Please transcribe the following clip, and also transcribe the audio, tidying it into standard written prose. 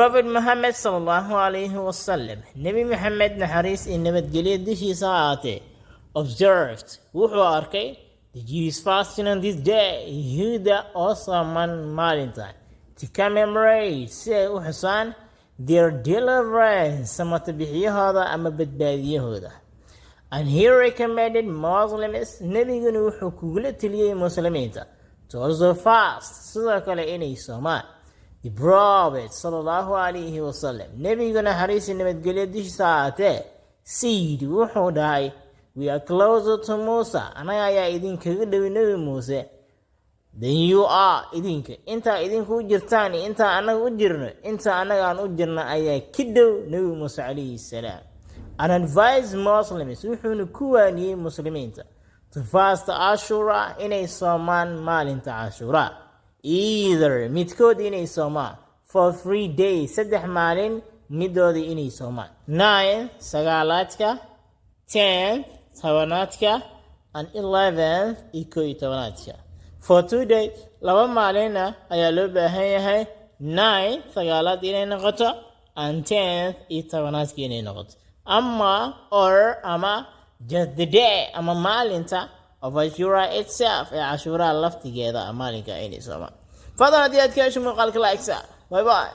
Prophet Muhammad sallallahu alayhi wasallam, Nebi Maxamed naxariis iyo nabadgelyo dushiisa ha ahaatee, observed, wuxuu arkay, the Jews fasting on this day, Yuhuudda oo sooman maalintan, to commemorate, si ay u xusaan, their deliverance, samata bixiyahooda ama badbaadiyahooda. And he recommended Muslims, nebiguna wuxuu kugula teliyey Muslimiinta, to also fast, sidoo kale inay soomaan. The Prophet sallallahu alayhi wasallam, nebigu naxariisi nabadgelyo dushiisa ahaatee, said, wuxuu dhahay, "We are closer to Musa," anaga ayaa idinkaga dhowi Nebi Muuse, "than you are," idinka intaa idinku u jirtaan iyo intaa annaga u jirno, inta annaga aan u jirno ayaa ka dhow Nebi Muuse calayhi salaam. And advise Muslims, wuxuuna ku waaniyey Muslimiinta, to fast Ashura, inay soomaan maalinta Cashura, either midkood inay soomaan for 3 days, 3 maalin midooda inay soomaan, nine, sagaalaadka, 10th, 10aadka, and 11th, iyo 11aadka. For 2 days, 2 maalinna ayaa loo baahan yahay, nine, sagaalaad inay noqoto, and 10th, iyo 10aadka inay noqoto, ama or, ama just the day, ama maalinta of Ashura itself, ee Cashuuraha laftigeeda, maalinka inay soomaan. Fadlan haddii aad ka hesho muuqaalka, like saar. Bye bye.